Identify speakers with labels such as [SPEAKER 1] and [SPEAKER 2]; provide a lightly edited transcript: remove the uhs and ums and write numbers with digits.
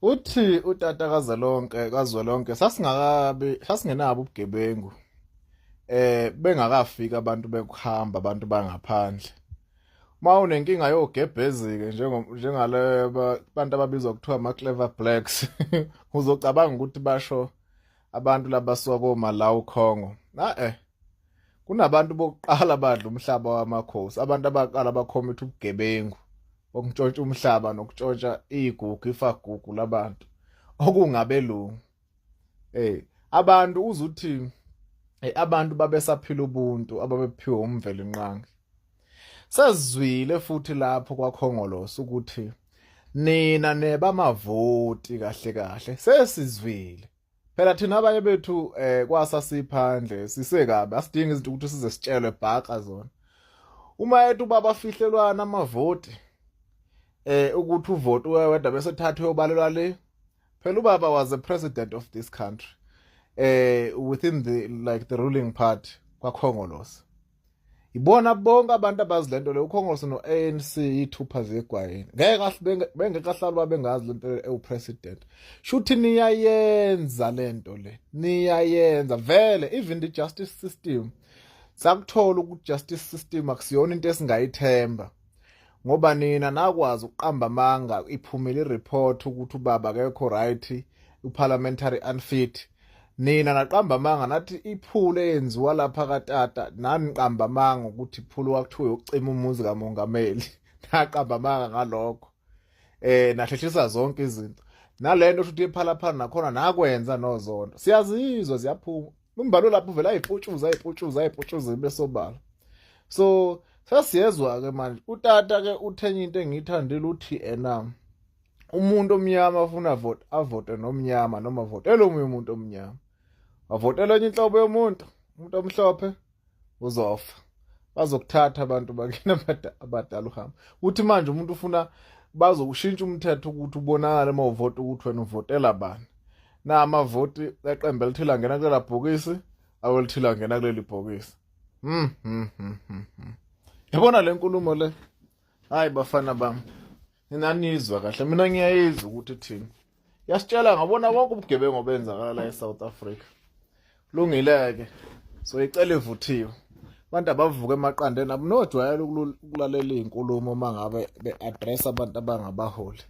[SPEAKER 1] Uthi utata kaZelonke kaZwelonke sasingakabi sasingenabo ubugebengu bengakafiki abantu bekuhamba abantu bangaphandle. Uma unenkinga yogebhezi-ke njengale bantu ababizwa kuthiwa ama-clever blacks uzocabanga ukuthi basho abantu labasuka koMalawi Congo. Na kunabantu bokuqala badla umhlaba wamakhosi, abantu abaqala bakhomitha ubugebengu bokuntshontsha umhlaba nokutshontsha igugu ifagugu labantu okungabelungu. Abantu uzuthi abantu babesaphila ubuntu ababephiwe uMvelinqangi. Sezwile futhi lapho kwaKhongolose ukuthi nina nebamavoti kahle kahle sesizwile. Phela thina abanye bethu kwasa siphandle sisekabi asidingi izinto ukuthi size sitshelwe bhaqa zona. Uma ethi ubaba afihlelwana amavoti ukuthi uvote wedwa bese thatha uyobalelwa le. Phela ubaba was the president of this country within the like the ruling party kwaKhongolose. Ibona bonke abantu abazi lento le uKhongolose no-ANC ithupha zegwayini. Ngeke kahle bengeke ahlala bengazi lento ewupresident. Shuthi niyayenza lento le. Niyayenza vele even the justice system. Sakuthola ukuthi justice system akusiyona into esingayithemba. Ngoba nina nakwazi ukuqamba amanga iphumile ireport ukuthi ubaba akekho right uparliamentary unfit. Nina naqamba amanga nathi iphule eyenziwa lapha katata naniqamba amanga ukuthi iphule kwakuthiwa yokucima umuzi kamongameli. Naqamba amanga ngalokho. Nahlehlisa zonke izinto. Nalento futhi ephalaphala nakhona nakwenza nozondo. Siyazizwa ziyaphuma. Umbalo lapho uvela ayiputshuza ayiputshuza ayiputshuza ibesobala. So sesiyezwa ke manje utata ke uthenye into engiyithandile uthi ena umuntu omnyama afuna vote avote nomnyama noma votele omunye umuntu omnyama. Avotele enye inhlobo yomuntu, umuntu omhlophe uzofa. Bazokuthatha abantu bakini abadala uhamba. Uthi manje umuntu ufuna bazokushintsha umthetho ukuthi ubonakale uma uvota ukuthi wena uvotela bani. Na amavoti eqembu elithile angena kulela bhokisi, awelithile angena kuleli bhokisi. Yabona le nkulumo le? Hayi bafana bami. Nina nizwa kahle mina ngiyayizwa ukuthi thini. Yasitshela ngabona konke ubugebengu obenzakala la eSouth Africa. Lungile ke. So icela ivuthiwe. Abantu abavuka emaqandeni abunojwayela ukulalela izinkulumo mangabe beaddress abantu abangabaholi.